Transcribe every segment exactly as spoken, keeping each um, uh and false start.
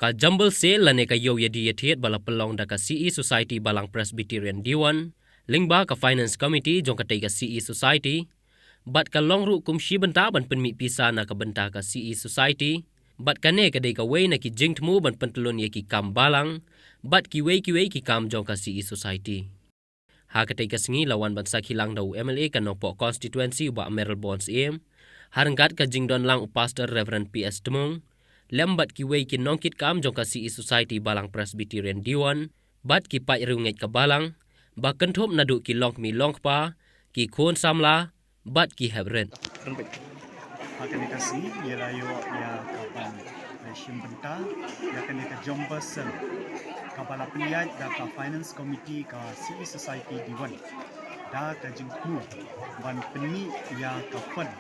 Ka Jumble Sale lane ka ïew ïadie ïathied ba la pynlong da ka C E Society Balang Presbyterian Dewan lyngba ka Finance Committee jong katei ka C E Society, bad ka long ruh kum shi bynta ban pynmih pisa na ka bynta ka C E Society, bad kane ka dei kawei na ki jingthmu ban pyntlun ïa ki kam balang bad kiwei kiwei ki kam jong ka C E Society. Ha katei ka sngi la wan ban sakhi lang da u M L A ka Nongpoh Constituency u Bah Mayralborn Syiem, ha ryngkat ka jingdon lang u Pastor Reverend P S Tmung, lem bad kiwei ki nongkitkam jong ka C E Society Balang Presbyterian Dewan, bad ki paid riewngeit ka balang, ba kynthup naduh ki longkmie longkpa, ki khun samla, bad ki hep rit. Ha kane ka sngi, ïa la ïoh ïa ka ban, eh, shim bynta ïa kane ka Jumble Sale kaba la pynïaid da ka Finance Committee ka C E Society Dewan, da ka jingthmu ban pynmih ïa ka fund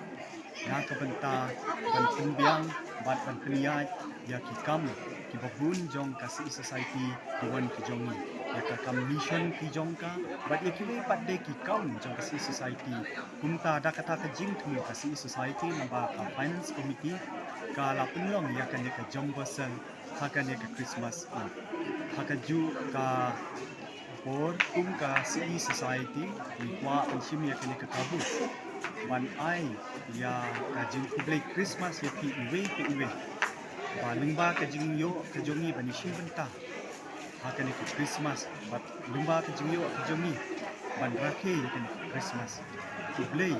na ka bynta ban pynbiang bad ban pynïaid ïa ki kam kiba bun jong ka C E Society Dewan ki jong ngi, ïa ka kam mission ki jong ka, bad ïa kiwei pat de ki kam jong ka C E Society. Kumta da kata ka jingthmu ka C E Society lyngba ka Finance Committee ka la pynlong ïa kane ka Jumble Sale ha kane ka Christmas Eve. Ha kajuh ka por kum ka C E Society ngi kwah ban shim ïa kane ka kabu ban ai ïa ka jingkhublei Christmas ïa phi iwei pa iwei, ba lyngba ka jingïoh ka jong ngi ban ïashim bynta ha kane ka Christmas, bad lyngba ka jingïoh ka jong ngi ban rakhe ïa kane ka Christmas, U Blei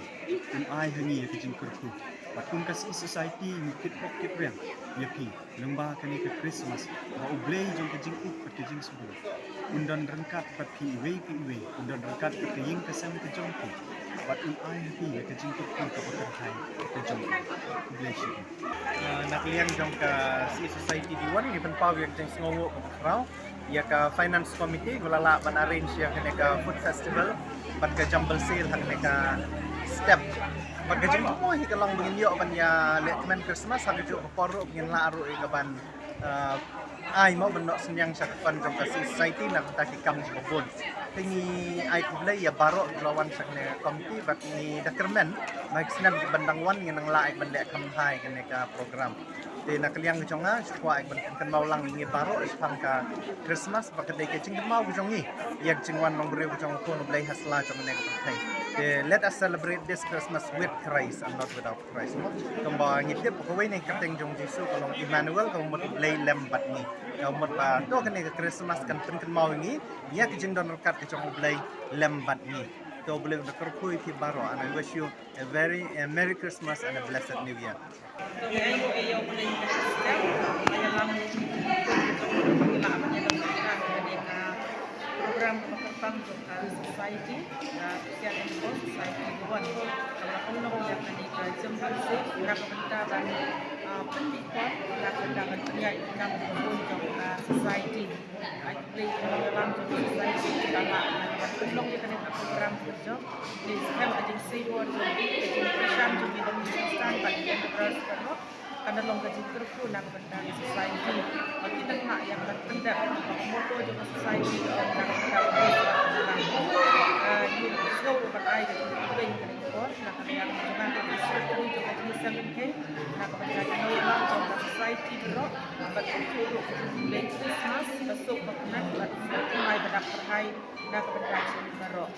un ai ha ngi ïa ka jingkyrkhu. Bad kum ka C E Society ngi kit pok kit riang ïa phi lyngba kane ka Christmas, ba U Blei jong ka jingïeit bad ka jingsbun un don ryngkat bad phi iwei pa iwei, un don ryngkat bad ka ïing ka sem ka jong phi, bad un ai ha phi ïa ka jingkyrkhu kaba kyrhai ka jong phi. U Blei shibun. Ah, na ka liang jong ka C E Society Dewan ngi pynpaw ïa ka jingsngewnguh kaba khraw ïa ka Finance Committee ba la lah ban arrange ïa kane ka food festival bad ka Jumble Sale ha kane ka step. Bad ka jingthmu hi ka long ba ngin ïoh ban ïaleh tymmen Christmas ha kajuh ka por ruh ba ngin lah ruh ïa ka ban, ah, ai mo ban noh synñiang sha ka fund jong ka C E Society na ka bynta ki kam kiba bun. Te ngi ai khublei ïa baroh kiba la wan sha kane ka committee bad ngi da kyrmen ba ha ki snem kiban dang wan ngin nang lah ïa ka ban leh kham bha ïa kane ka program. Te na ka liang ka jong nga, nga kwah ïa ka ban pynkynmaw lang ïa ngi baroh shaphang ka Christmas, ba ka dei ka jingkynmaw ka jong ngi ïa ka jingwan long briew ka jong U Khun U Blei ha sla jong kane ka pyrthei. Te let us celebrate this Christmas with Christ and not without Christ, mo. Kumba ngi tip ba kawei na ki kyrteng jong U Jisu ka long Emmanuel, kaba mut U Blei lem bad ngi. Kaba mut ba to kane ka Christmas kan pynkynmaw ïa ngi ïa ka jingdon ryngkat ka jong U Blei lem bad ngi. To U Blei un da kyrkhu ïa phi baroh, and I wish you a very, a Merry Christmas and a Blessed New Year. Program kaba kyrpang jong ka society, ka Christian Endeavour Society Dewan, kaba la pynlong ïa kane ka Jumble Sale na ka bynta ban, ah, pynmih por na ka bynta ban pynïaid ki kam kiba bun jong ka society. Ai khublei ïa ka Jumble Sale kaba la pynlong ïa kane ka program ka jong. Ki skhem ka jingsngewbha jong ki, ka jingkyrshan jong ki long jingstad bad ki endeavours baroh. Kan da long ka jingkyrkhu na ka bynta ka society. Ba kin nang lah ïa ka ban pyndep ba ka motto jong ka society ka long na ka bynta ka bynta. Ah, ngi sngew ruh ban ai ka jingkyrkhu ïa ka por na ka bynta ka jong ka secretary jong ka G seven K, na ka bynta ka nongïalam jong ka society baroh. Bad kyrkhu ruh ka jingkyrkhu Christmas ba suk ba kmen bad ba kmen ba dap kyrhai na ka bynta jong ngi baroh.